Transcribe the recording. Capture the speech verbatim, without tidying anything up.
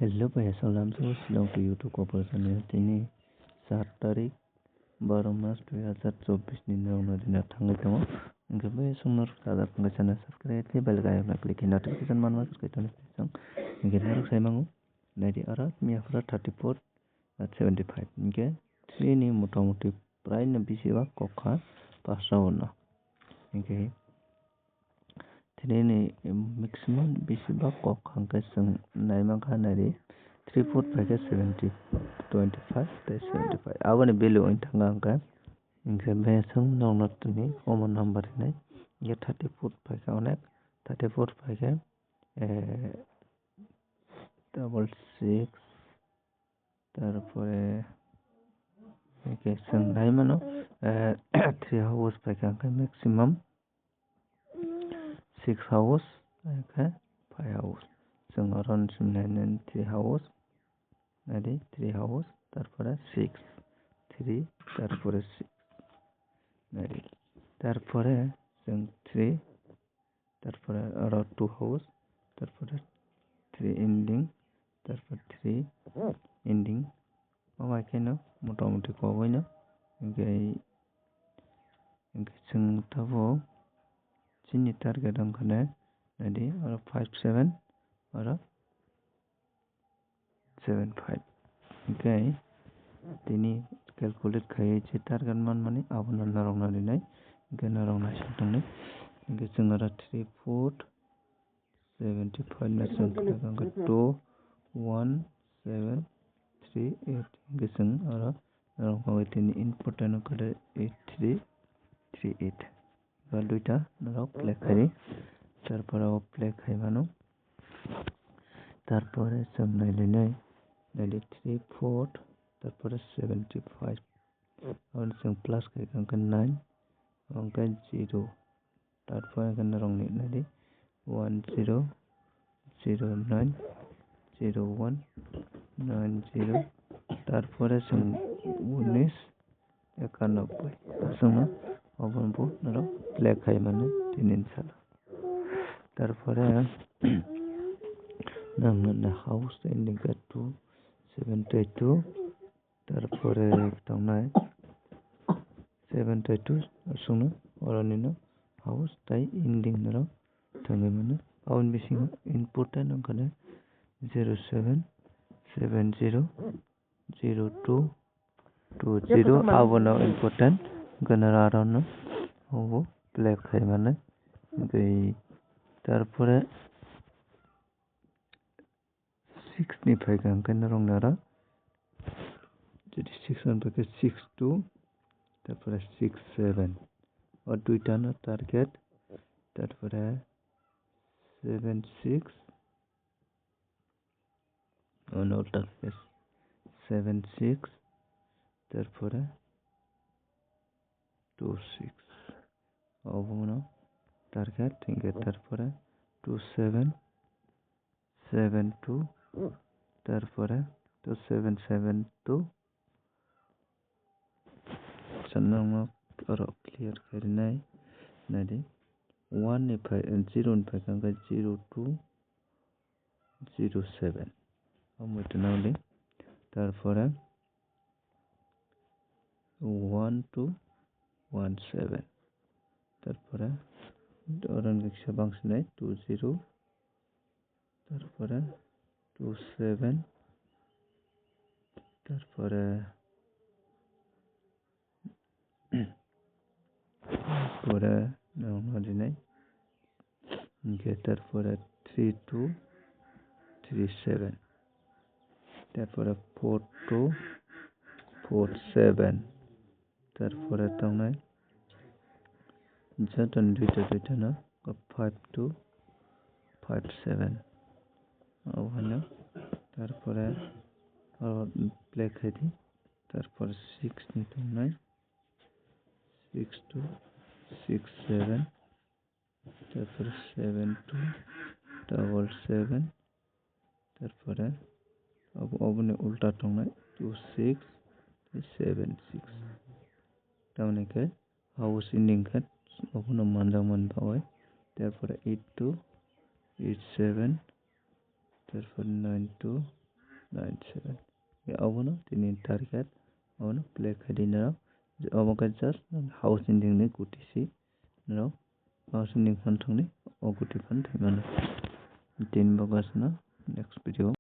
Hello, bai salam, so, Shillong to YouTube ko person ya, tini sat tarik, baro mas, dui hazar chobbish ni nokno dina thangwi tongo. Hingke bai songno rwkha jak hingke channel subscribe khe bell icon click khe notification manma swk khe toni song. Hingke norok sai mango, naidi aro miya phara thirty four at seventy five. Hingke three ni motamuti prai no bisi ba kokha pasra ono. Hingke three ni maximum bisi ba kok hingke chwng nai mankha, naidi three foot phaikhe seventy, twenty five tei seventy five. Aboni value wng thangkha hingkhe, hingkhe be chwng nokno tini omo number hinwi hingkhe thirty foot phaikhe onek, thirty foot phaikhe, eh, double six, tarpore hingkhe chwng nai mano, eh, three house phaikha hingkhe maximum six house, hingkhe five house. Chwng oro nai three house, naidi three house, tarpore six, three, tarpore six, naidi. Tarpore chwng three, tarpore oro two house, tarpore three ending, tarpore three ending. Omo hai kheno motamuti koboi no. Hingkhe, hingkhe chwng tabuk chini target wngkha ne, naidi oro five seven, oro seven five. Hingkhe tini calculate khaiwi je target manmani abono norokno rinai, hingkhe norok naising tongnai. Hingkhe chwng oro three foot seventy five no chwng khlai kha hingkhe two one seven three eight. Hingkhe chwng oro norok bagwi tini important wngkha de eight three three eight. Ba duita norok play khaidi. Tarpore o play khai mano. Tarpore chwng nai lainai, naidi three four, tarpore seventy five. Aboni chwng plus khai kha hingkhe nine, hingkhe zero. Tarpore hingkhe norokni naidi one zero zero nine zero one nine zero. Tarpore chwng unis ekanobboi. Aswkno obo bo norok play khai mano tini salo. Tarpore nang nang house ending khe two seven tei two. Tarpore tongnai seven tei two aswkno oroni no house tei ending norok thangwi mano. Aboni bisingo important wngkha de zero seven seven zero zero two two zero, abono important, hwnkhe norok aro no obo play khai mano. Hwnkhe tarpore six ni phaikha, hwnkhe norok ni aro jodi six ni phaikha six two, tarpore six seven, o duita no target, tarpore seven six, Ono target seven six, tarpore two six. Obono target, hingke tarpore two seven, seven two, tarpore two seven seven two. Chwng nokno oro clear khe rinai, naidi. One ni phai, zero ni phaikha hwnkhe zero two, zero seven. Omo twi nang di. Tarpore one two one seven. Tarpore oro ni kisa bangsinai two zero. Tarpore two seven, tarpore, pore nokno rinai, hingke tarpore three two three seven, tarpore four two four seven. Tarpore tongnai joto ni duita duita no five two five seven. Obo hino tarpore oro play khaidi. Tarpore six ni tongnai six two six seven. Tarpore seven two double seven, tarpore obo, oboni ulta tongnai two six tei seven six. Tamoni khe house ending khe obono manjakmani bagwi. Tarpore eight two eight seven, tarpore nine two nine seven. Abono tini target, abono play khaidi norok. Obo khe just house ending ni kuti si norok house ending phan thangni o kuti phan thaimano. Tini bo gasano next video.